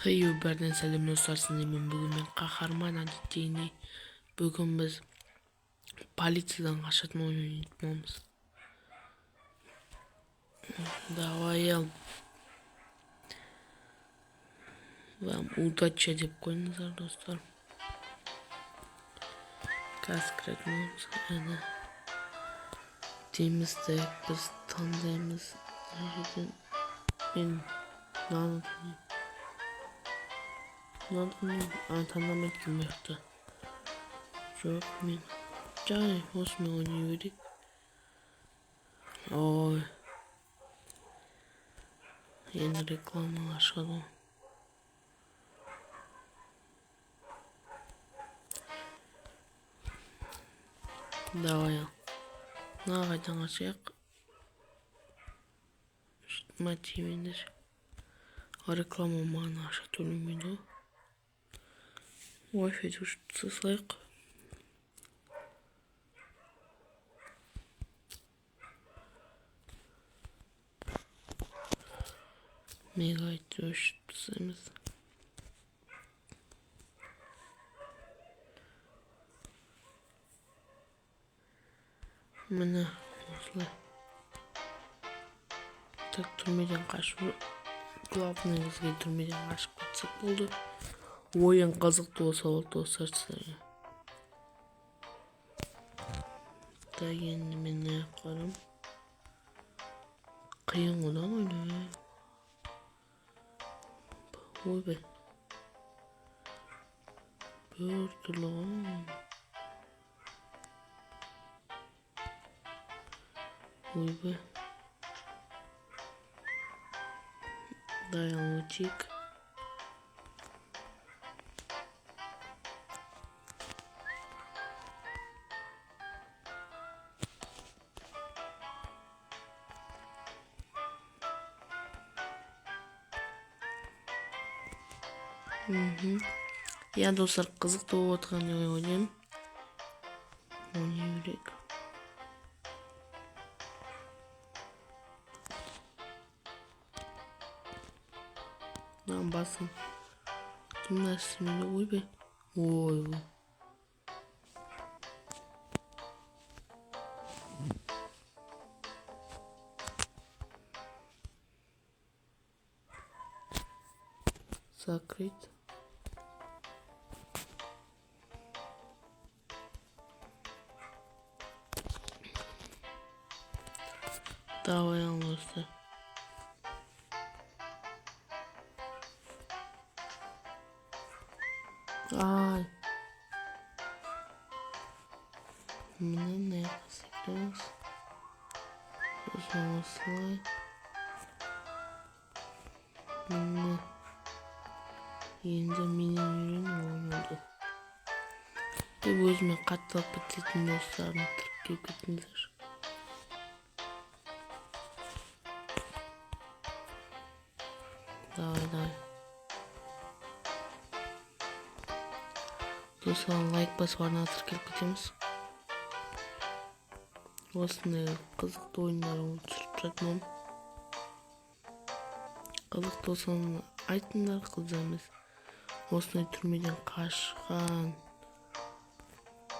Хей, бәріне сәлем, достар! Сіздермен бүгін мен, Қаһарман. Әдеттегідей, бүгін біз полициядан қашатын ойын ойнайтын боламыз. Давай, ал, вам удачи деп қойыңыздар, достар. Қазір кіретін боламыз. Әне дейміз. Так, біз таңдаймыз мына жерден. Мен мынаны таңдаймын, мынаны таңдаймын. А, таңдамайды екен бұл жақта. Жоқ, мен жай осымен ойнай берейік. Ой, енді рекламалар шығады ғой. Давай, ал, мына қайдан қашайық? Мына тимеңдер. Реклама маған ақша төлемейді ғой. Wi-Fi өшіріп тастай салайық. Мегабайтты өшіріп тастаймыз. Міне, осылай. Так, түрмеден қашу. Главный, бізге түрмеден қашып кетсек болды. Ойын қызықты болса болды, достар, сіздерге. Так, енді мен мына жаққа барамын. Қиын ғой да ойнау. Ойбай, біртүрлі ғой. Ойбай, дай, өтейік. Иә, достар, қызықты болып отырған деп ойлаймын. Ойнай берейік. Мынаны басым мына істемейді. Ойбай, ойбай. Закрыть. Давай, ал, достар. Ай, міне, мына жаққа секіреміз, сосын осылай. Міне, енді менен үйрен ойнауды деп, өзіме қатты алып кететін достарым, тіркеліп кетіңіздер. Давай, давай, достар, лайк басып, арнаға тіркеліп кетеміз. Осындай қызықты ойындар түсіріп тұратын боламын. Қызықты болса, айтыңдар, қызық емес, осындай түрмеден қашқан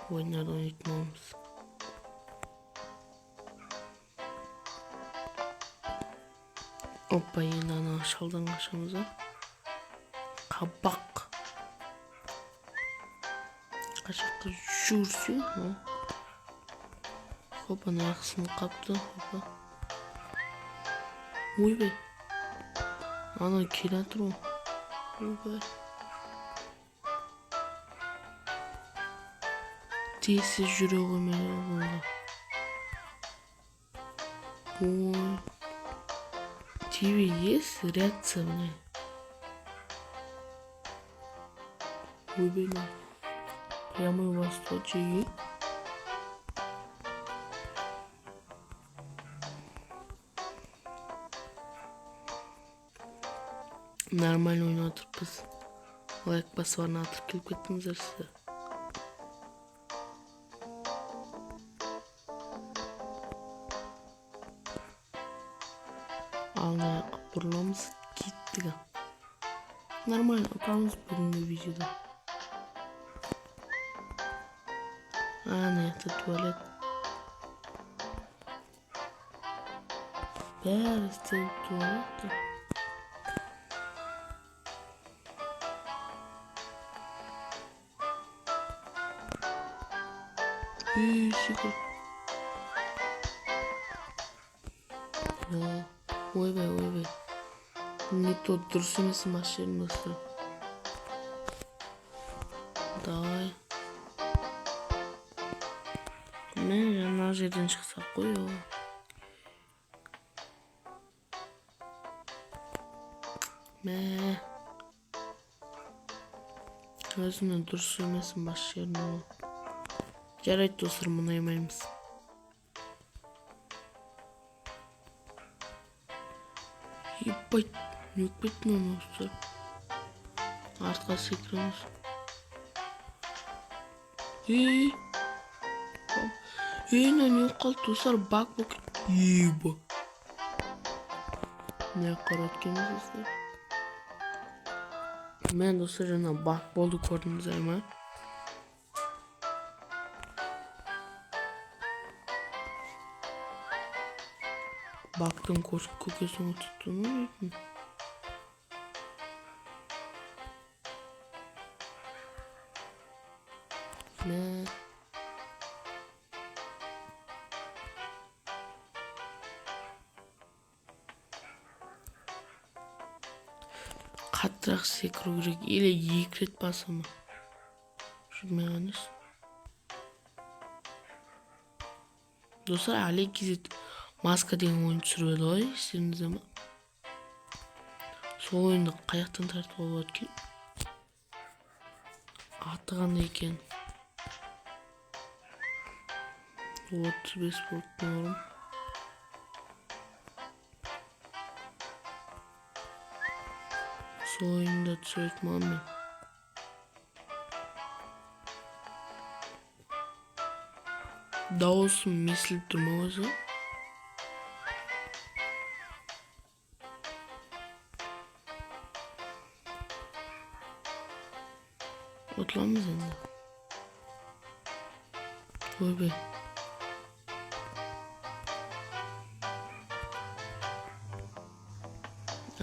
ойындарды ойнайтын боламыз. Опа, енді ана шалдан қашамыз ба? Қабақ қай жаққа жүрсе. Хоп, ана аяқ сынып қалыпты. Хопа, ойбай, ана келе жатыр ғой. Ойбай, тез жүре қоймай ғой. Ой, тебе есть реакция? Міне. Ойбай, мына прямой восточный. Нормально ойнап отырыппыз. Лайк басып, арнаға тіркеліп кеттіңіздер сіздер. Ал. Мына бұрыламыз, кеттік. Нормально ұтамыз бүгінгі видеода. Ана жақта туалет. Бәрі істеліп туалет. Үй, секір. Ойбай, ойбай. Не то, дұрыс емес машина, достар. Давай. Міне, жаңа жерден шықсақ қой ол. Мә. Өзімнің дұрыс емес бас жерін ол. Жарайды, достар, мұнаймаймыз. Ебать, не болып кетті мынау, достар? Артқа секіреміз. Ей, ей, мынау не болып қалды, достар? Баг болып кетті. Еба. Не қарап екенбіз, достар? Мә, достар, жаңа баг болды, көрдіңіздер ма? Багтың көкесін тұтты ма дейтін? Мә. Қаттырақ секіру керек. Или екі рет баса ма? Жүрмеген іс. Достар, Али KZ маска деген ойын түсіріп еді ғой, естеріңізде ма? Сол ойынды қаяқтан тартуға болады екен? Аты қандай екен? 35 болды норм. Сол ойынды түсіретін боламын мен. Дауысым естіліп тұр ма өзі? Ұтыламыз енді. Ойбай.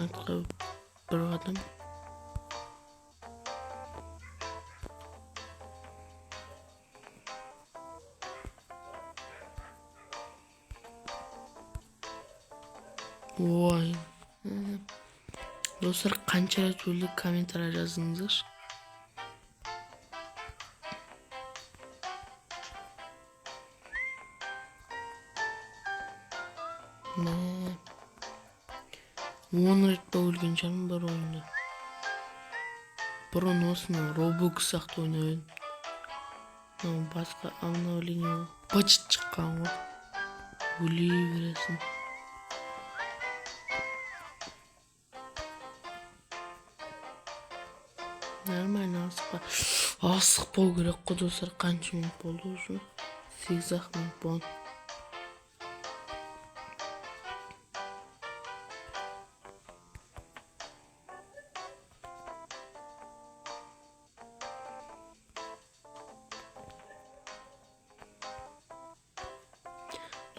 Артқа бір қадам. Ой. Достар, қанша рет өлдік, комментарий жазыңыздаршы. Мә. 10 рет па өлген шығармын бір ойында. Бұрын осыны Roblox сияқты ойнап едім. Мынау басқа обновление быт шыққан ғой. Өле бересің. Нормально, асықпа. Асықпау керек қой, достар. Қанша минут болды уже? 8-ақ минут болды.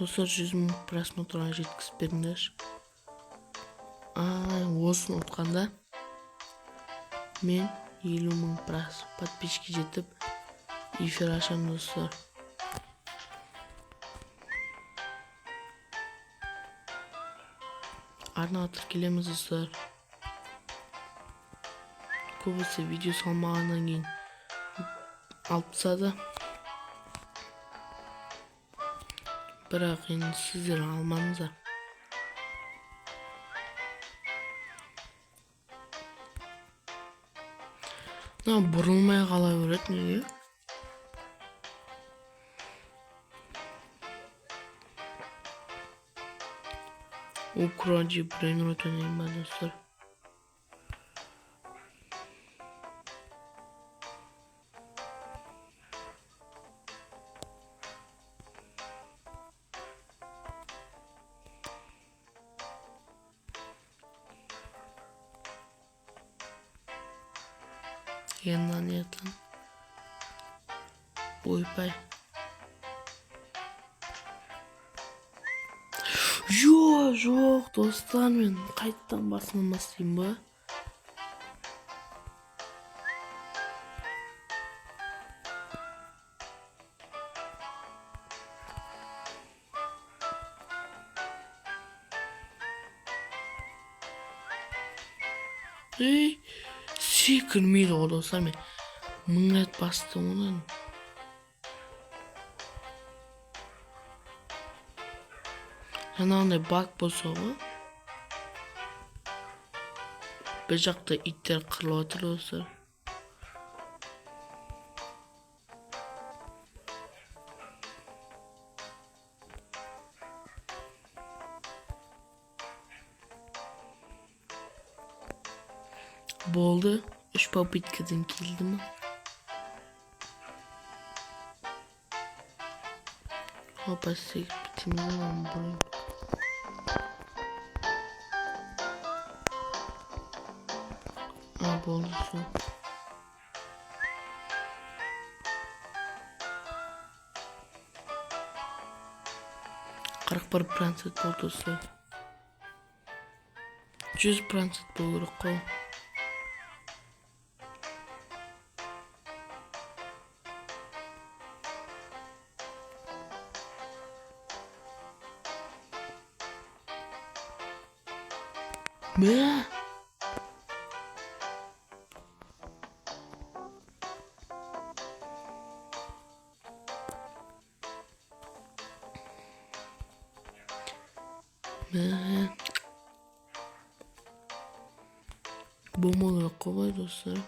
Достар, 100 мың просмотрға жеткізіп беріңдерші. Ай, осыны ұтқанда мен 50 мың подписчикке жетіп эфир ашамын, достар. Арнаға тіркелеміз, достар. Көбісі видео салмағаннан кейін алып тастады. Бірақ енді сіздер алмаңыздар. Мына бұрылмай қала береді неге? Укради брейнрот ойнаймын ба, достар? Ерлан, Ерлан. Ойбай. Жоқ, жоқ, достар, мен қайтадан басынан бастайын ба? Ей, секірмейді ғой, достар, мен мың рет бастым оны. Жаңағындай баг болса ғой. Бір жақта иттер қырылып жатыр, достар. Болды, үш попыткадан келді ма? Опа, секіріп кетеміз ғой бұрын. А, болды, все. 41% болды, достар. 100% болу керек қой. Мә! Мә! Болмау керек қой былай, достар.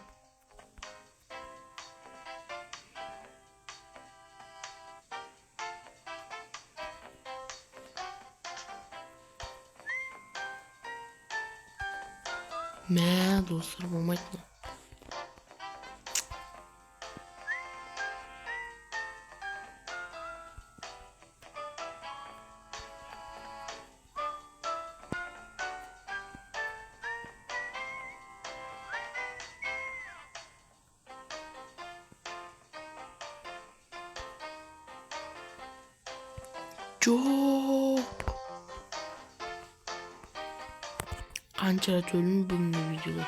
Мә, достар, болмайды мынау. Жоқ. Қанша рет өлдім бүгінгі видеода.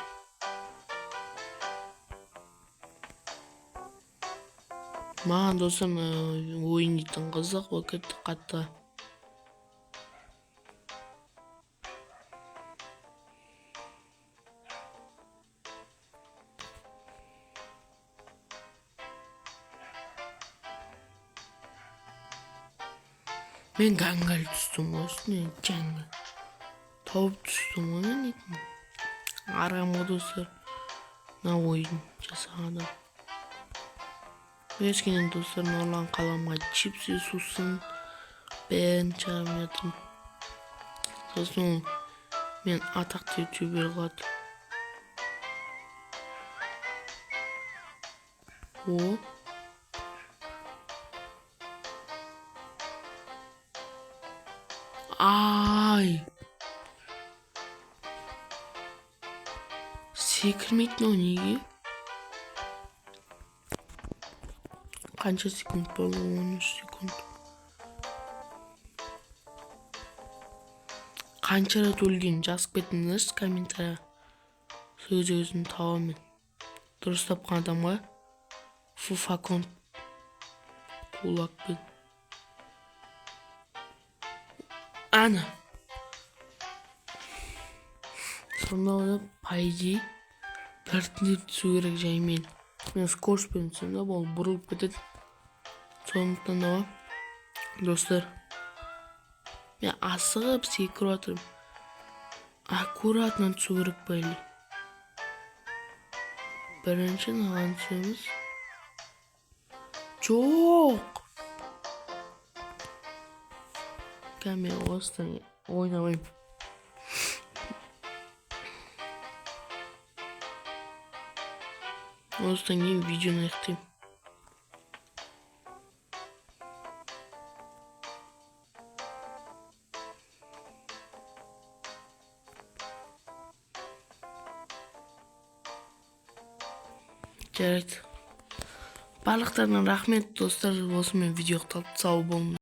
Маған, достар, ойын дейтін қызық болып кетті қатты. Мен гангал түстім ғой үстіне, жаңгал. Тауып түстім ғой мен дейтін. Арам ғой, достар. Мына ойын жасаған адам. Өскенен, достар, Нұрлан Қаламға чипсы, сусын бәрін шығарып жатырмын. Сосын ол мен атақты ютубер қылады. О. Ай. Секірмейді мынау неге? Қанша секунд болды? 13 секунд. Қанша рет өлгенін жазып кетіңіздерші комментарияға. Сол кезде өзім табамын мен. Дұрыс тапқан адамға фуфакон кулакпен. Ана. Сонда ойлап, по идее, біртіндеп түсу керек жаймен. Мен скоростьпен түссем да, ол бұрылып кетеді. Сондықтан да ғой, достар, мен асығып секіріп жатырмын. Аккуратно түсу керек па или? Бірінші мынаған түсеміз. Жоқ. Мен осыдан ойнамаймын. Осыдан кейін видеоны аяқтаймын. Жарайды, барлықтарына рахмет, достар. Осымен видео аяқталды. Сау болыңдар.